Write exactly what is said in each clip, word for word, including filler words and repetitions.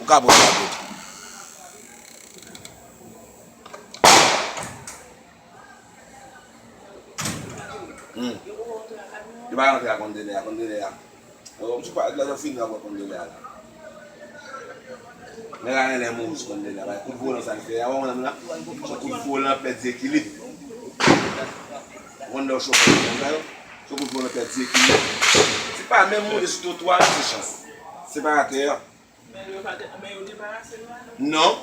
Kabrit la tou. Hmm. Yo pa rantre a kontenè a, kontenè a. Yo, m sou pa, lè yo fini, yo pran kontenè a la. Men la, lè mouri sou kontenè a, bay kout volan sa l fè a, wè, wè, la. Se kout volan pèdi ekilib. Wè, lè w chofe, se kout volan pèdi ekilib. Se pa menm mouri sou twotwa, se chans. Separatè. Men yo pa te, men yo debarase nou a, non? Non.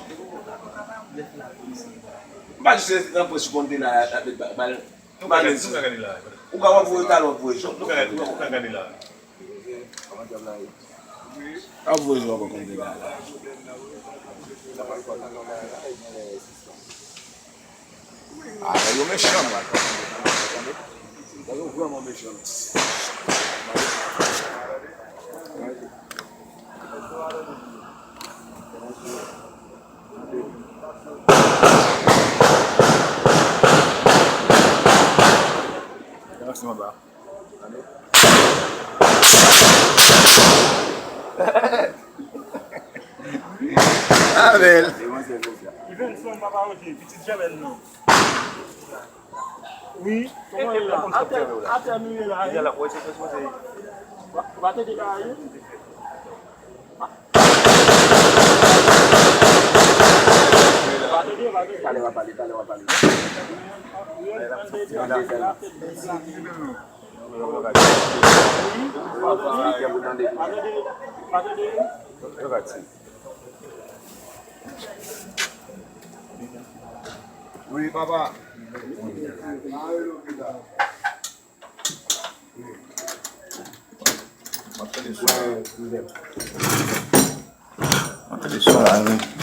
M pa jis rete nan pwès sou konte la, la, la, ba, ba, ba, nou ka gade, nou ka gade la. Ou ka w ap voye talè, w ap voye jòb. Nou ka gade, nou ka gade la. W ap voye jòb konte la, la. Ah, nèg yo mechan, man. Nèg yo vrèman mechan. Attention anba. Abel. Ivan son papa Roger, pitit Jamel non. Wi, kòman l la? Atè, atè nou ye la, wi. Ou pa tande bagay yo? Ou pa tande, ou pa tande. Talè w a pale, talè w a pale. Wi, tande, tande. Wi, ou pa tande, ou pa tande. Yo ka tire. Wi, papa. Antre le son la, wi.